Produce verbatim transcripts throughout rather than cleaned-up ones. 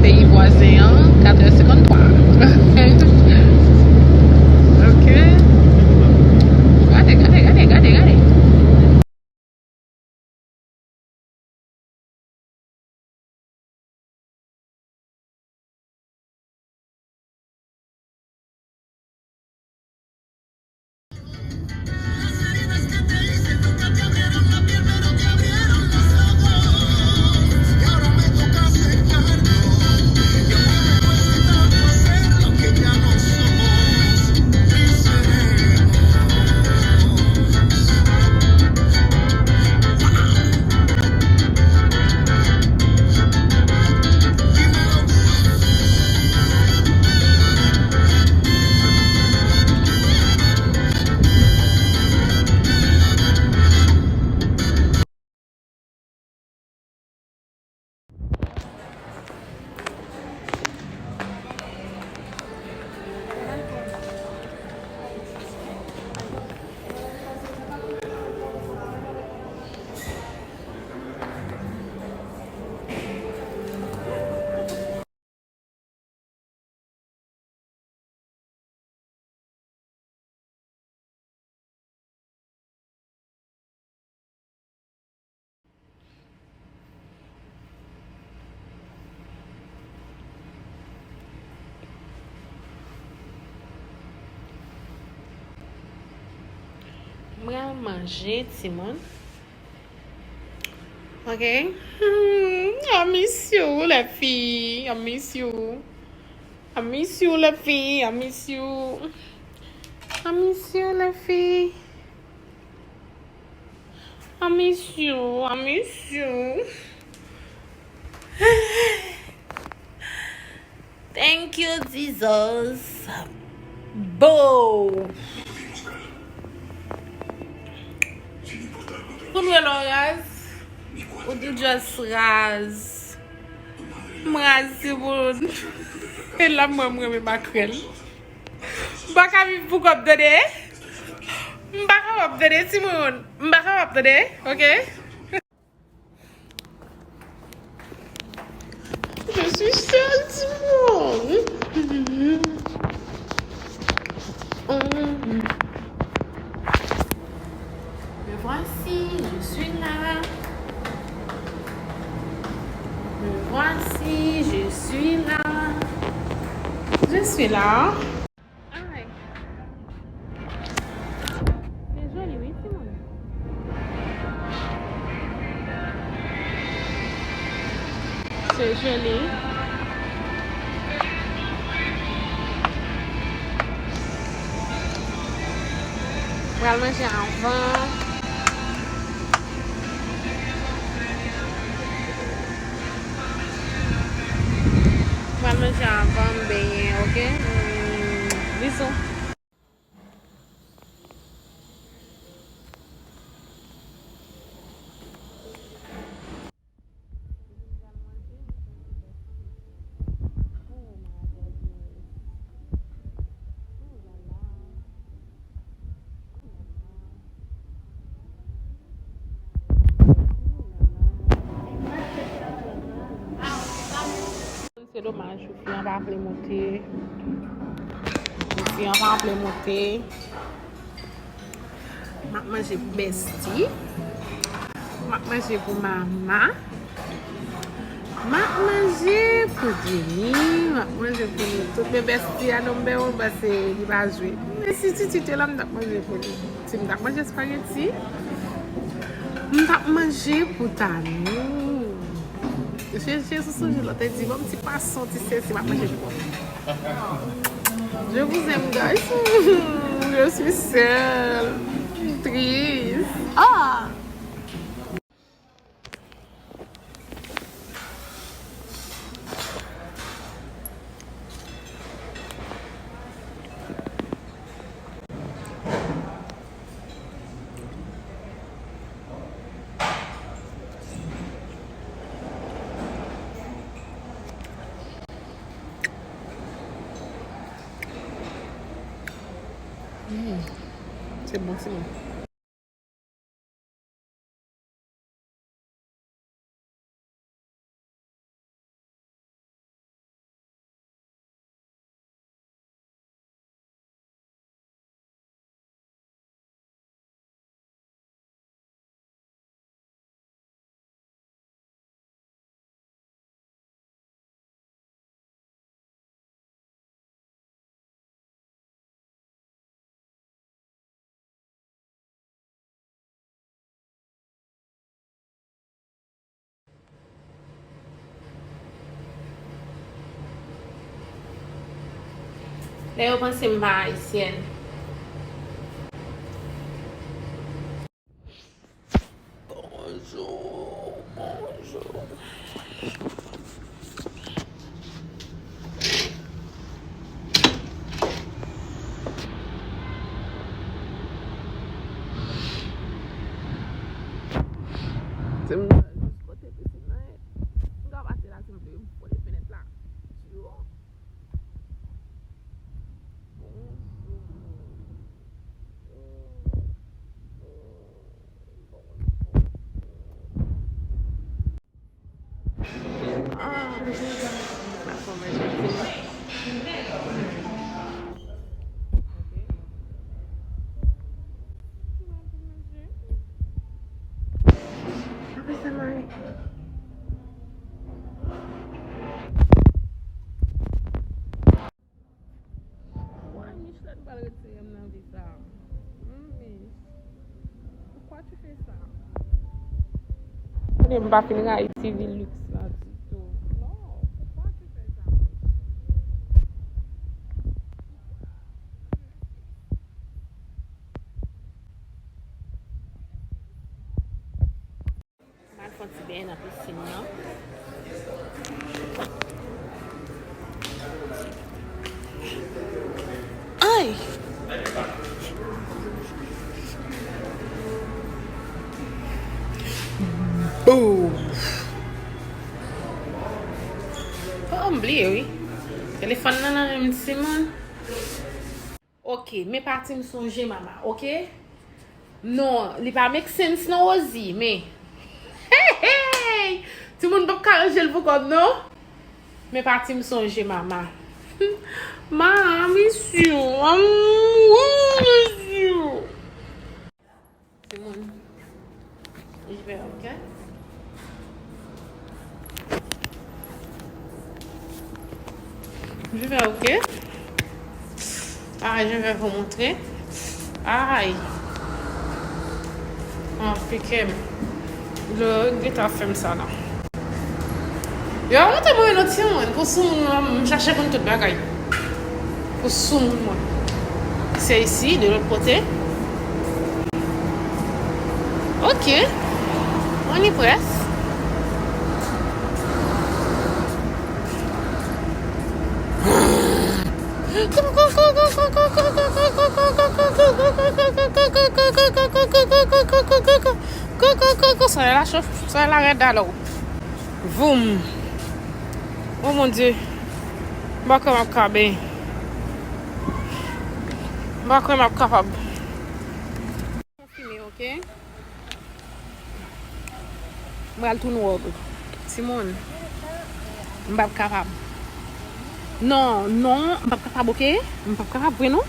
Peyi vwazen an, katrè senkanntwa. Ok. Gade, gade, gade, gade, gade. Mwen al manje, timoun. Ok. Hmm, I miss you, les filles. I miss you. I miss you, les filles. I miss you. I miss you, les filles. I miss you. I miss you. Thank you, Jesus. Bo! Pou nou wè lò raz, ou di just raz. M raz, timoun. E la, mwen, mwen, mwen renmen makrèl. M pa ka viv pou kòb, tande. M pa kapab, tande, timoun. M pa kapab, tande, ok? Je suis seule, timoun. Me voici, je suis là. Me voici, je suis là. Je suis là. Ay. Se joli, wi, timoun. Se joli. Pral manje anvan. Pral manje anvan m benyen, ok? Hmm, bizou. Se domaj, wifi an pa vle moute. Wifi an pa vle moute. M ap manje pou Bèsti. M ap manje pou Mama. M ap manje pou Jenny, m ap manje pou nou tout. Men Bèsti a non m bè w pase li pa jwe. Men si Titi te la, m t ap manje pou li. Si m t ap manje espageti, m t ap manje pou Tanou. Je, je sou sonje lòt, te di, ban m ti pwason, ti sesi, m ap manje pou ou. Je vous aime, guys. Je suis seule. Triste. Ah! Mm, se bon, se bon. Lè yo panse m pa ayisyèn. Bonjou, bonjou. Se m jis kote pisin nan ye. M ka pase la si m vle, m fòle fenèt la. Yo. Bonjou. Why Micheline pral retire m nan vi sa? Hmm, Mich. Pourquoi tu fais ça? Konnen m pa fin rayi ti vi luxe la ditou. Non, pourquoi tu fais ça, Mich? M al fè yon ti benyen nan pisin nan. Ay! Boom! Oh, m bliye, wi. Telefòn nan nan men m, timoun. Ok, men pati m sonje mama, ok? Non, li pa make sense non, Rosie, men hey, hey! Timoun p ap ka ranje l pou kò m, non? Men pati m sonje mama. Ma, I miss you. I miss you. Timoun. Je vais, ok? Je vais, ok? Ah, je vais vous montrer. Ay. Ah, pikem. Lè yo gentan fè m sa la. Yo montre mwen yon lòt timoun pou soumoun, m chache konn tout bagay. Pou soumoun mwen. Se isi, de lòt kote. Ok. On y près. Koko, koko, koko, koko, koko, koko, koko, soyez là, soyez là, rèd alò. Voum. Oh mon Dieu. M pa kwè m ap ka ben. M pa kwè m ap kapab. Konfime, ok? M pral tounen wòg. Timoun. M p ap kapab. Non, non, m p ap kapab, ok? M p ap kapab vre, non.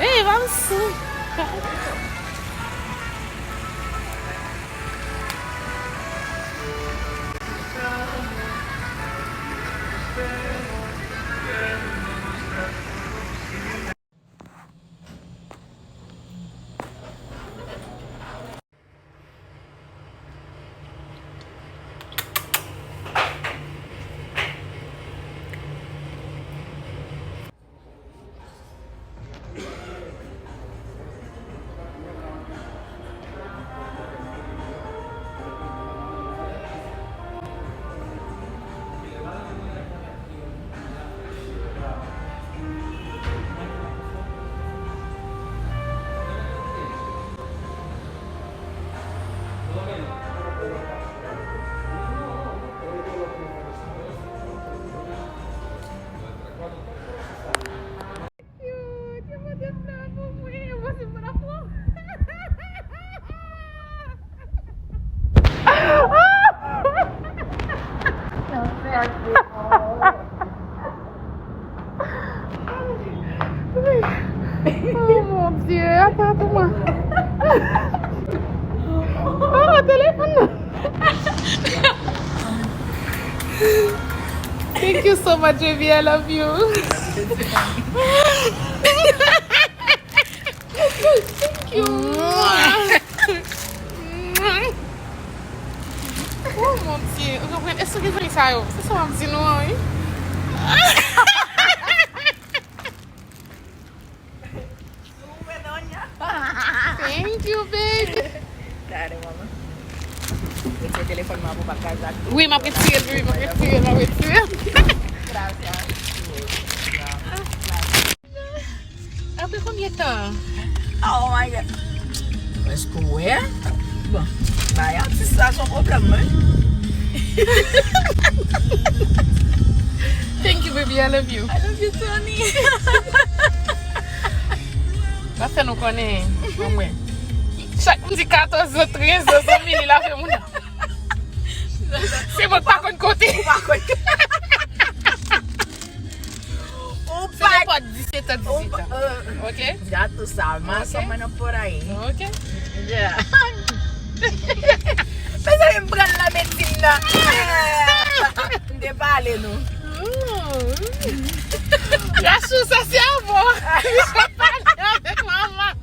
Ey, pa m sou. Oh, telefòn nan. Thank you so much, baby. I love you. Thank you. Oh, mon Dieu. Ou konprann? Èske w gen zanmi sa yo? Se sa w ap di nou an, wi. Thank you, baby. Dale, mama. Retire telefòn mwen pou pa kraze ak tou. Wi, m ap retire l, wi, m ap retire l, m ap retire l. Gracias. Apre konbyen tan? Oh my God. Èske w wè? Bon, bay atis sa se yon pwoblèm, wi. Thank you, baby. I love you. I love you, Tony. M ap fè nou konnen, anmwey. Chak moun di katòz an, trèz an, zanmi li, l ap fè moun. Se mwen k pa konn konte. Ou pa konn konte. Se nenpòt disèt an, dizuit an. Ok? Gato sa, mas o menos por ahí. Ok? Yeah. Mezanmi, m pran nan medsin nan. M te pale nou. Yasou, sa se avò. Li pale avèk manman.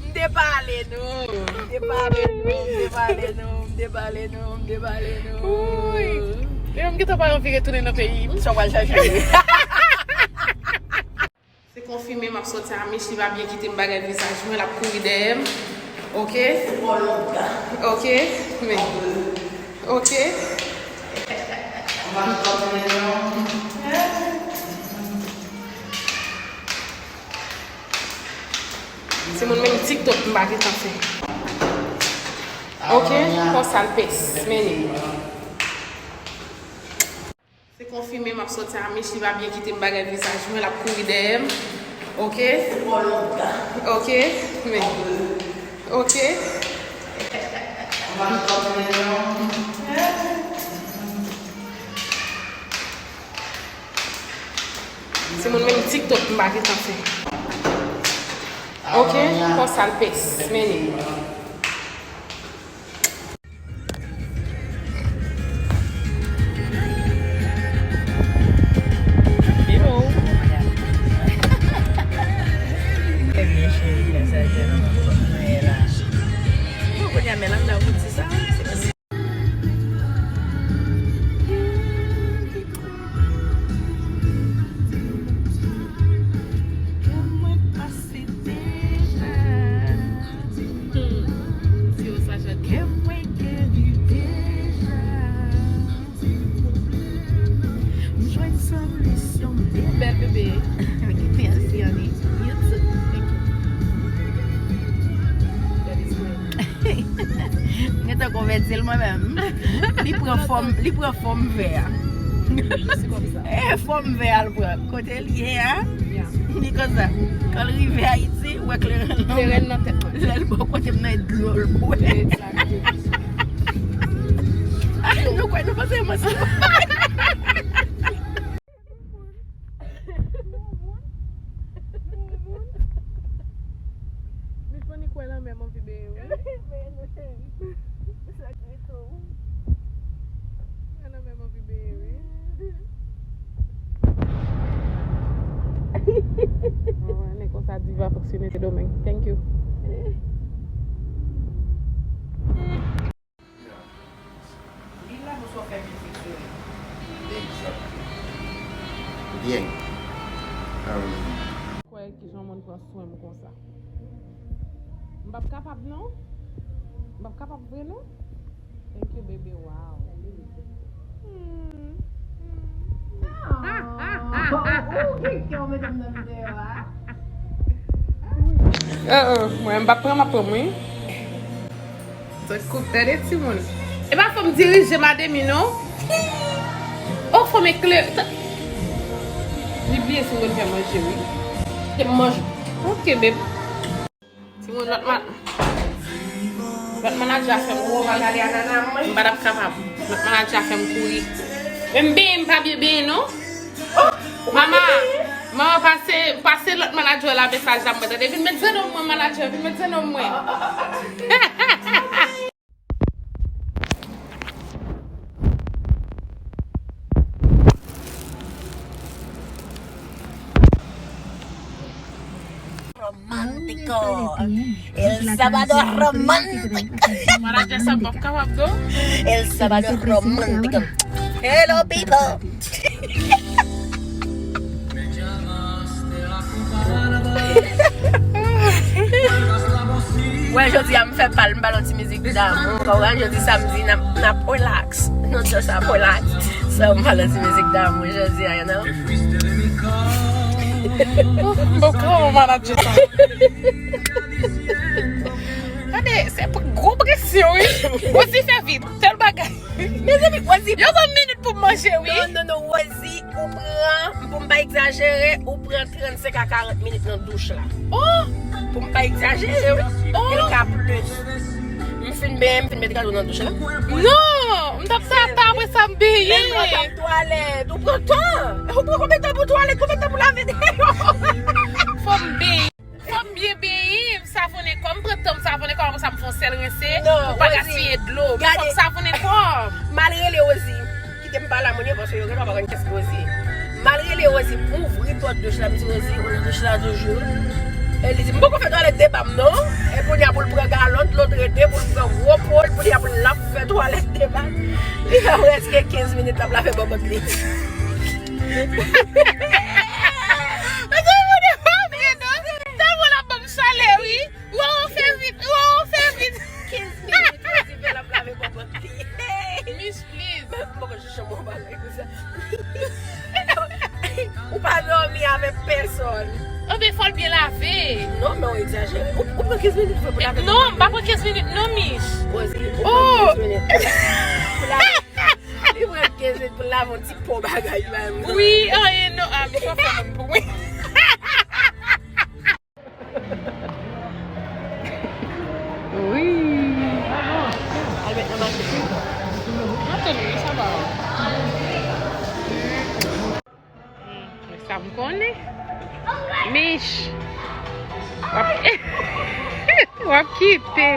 M te pale nou. M te pale nou. M te pale nou. M te pale nou. M te pale nou. Wi. Lè m gentan pa anvi retounen nan peyi m. Sa w pral chache? Se konfime m ap sòti a Mich, li pa byen kite m bagay vizaj mwen, l ap kouri dèyè m. Ok? Ok, men. Ok. Timoun, menm TikTok m pa gentan fè. Ok, konsa l pès, men li. Se konfime m ap sòti a Mich, li pa byen kite m bagay vizaj mwen, l ap kouri dèyè m. Ok? Ok, men. Ok. Timoun, menm TikTok m pa gentan fè. Ok, konsa l pès, men li. Hello. Ebyen, cheri, sa se nan mwen la. Bon, kounye a, men la, m ta pou di sa. Bèl bebe. Merci, honey. You too. Thank you. That is great. M gentan konvèti l mwen menm. Li pran fòm, li pran fòm vè a. Jis konsa. E fòm vè a l pran. Kote l ye a? Yeah. Li konsa. Kan l rive Ayiti, ou wè kleren nan, kleren nan tèt mwen. Lè l bò kote m nan, e dlo l bwè. Exactly. Nou kwè nou panse mwen se Miss Monique wè lanmè m anvi benyen wi. Benyen nou cheri. Sa k ret ou. Wè lanmè m anvi benyen wi. Mwen wè nèg konsa diva foksyone Sendomeng. Thank you. Li la pou sa w fè mizik sou li. Egzakte. Byen. Kwè kijan moun pran swen m konsa. M p ap kapab non. M p ap kapab vre non. Thank you, baby. Wow. Hmm. Hmm. Oh, ou gen kè w mete m nan videyo a. Uh oh, mwen m p ap pran, m ap pran mwen. Tankou, tande timoun. E pa fò m dirije mademi non. O fò m eklere. Li bliye si mwen fè manje wi. Te manje. Ok, babe. Timoun, lòt man. Lòt manadjè a fè m. Ou pa gade anana mwen. M pa t ap kapab. Lòt manadjè a fè m kouri. Men m benyen, m pa byen benyen non. Oh, mama. Mama, pase, pase lòt manadjè la mesaj la, mwen tande. Vin met zeno mwen, manadjè, vin met zeno mwen. Romántico. El sábado romántico. Manadjè sa p ap kapab, non? El sábado romántico. Hello, people. Wè, jodi a m fè bal, m bal yon ti mizik damou. Konprann, jodi samdi, n ap, n ap relax. Nou just ap relax. So, m bal yon ti mizik damou jodi a, you know? Ou, ou kòman manadjè sa? Tande, se p-, gwo presyon, wi. Osi fè vit, tèl bagay. Mezanmi, Rosie. Yo ban m minit pou m manje, wi. Non, non, non, Rosie, ou pran, pou m pa egzajere, ou pran trannsenk a karant minit nan douch la. Oh! Pou m pa egzajere, wi. Oh! E l ka plis. M fin benyen, m fin met gado nan douch la. Non! M t ap sa ta apre sa m benyen. Menm lè w t ap twalèt, ou pran tan. Ou pran konbyen tan pou twalèt, konbyen tan pou lave deyò? Fò m benyen. Fò m byen benyen, m savonnen kò m, m pran tan m savonnen kò m, apre sa m fè yon sèl rense, non, pou pa gaspiye dlo. Men fò m savonnen kò m. M al rele Rosie. Kite m pale a moun yo, paske yo genlè pa konn kiyès ki Rosie. M al rele Rosie, m ouvri pòt douch la, m di, "Rosie, ou nan douch la toujou?" E li di, "M poko fè twalèt de ba m non." E kounye a pou l pran galon dlo trete, pou l pran gwo po l, kounye a pou l ap fè twalèt de ba l. Li fè prèske kenz minit l ap lave bòbòt li. Mesye, moun yo pa byen non. Tèlman l ap ban m chalè, wi. Waw, fè vit, waw, fè vit. Kenz minit, Rosie fè l ap lave bòbòt li. Miss, please. Mwen, m poko jis chanm yon bagay konsa. Ou pa dòmi avèk pèsòn. Anben, fò l byen lave. Non, men w egzajere. Ou, ou pran kenz minit pou lave bòbòt li. Non, m pa pran kenz minit, non, Miss. Rosie, ou pran kenz minit pou lave. Li pran kenz minit pou lave yon ti po bagay, menm. Wi, anyen, non, a, m pa fè moun pou mwen. Wi. Al met nan mache. Mwen tande, wi, sa va. Hmm, men sa m konnen. Mich. W ap, w ap kite.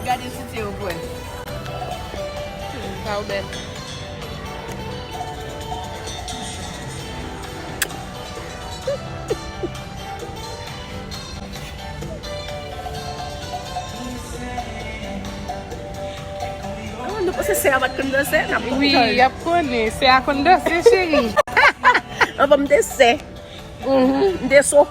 Gade sitye yo bwè. Sa w bèl. Ah, nou panse sè a pa t konn danse, n ap konn. Wi, y ap konnen. Sè a konn danse, cheri. Anvan m te sè. Mhm, m te so.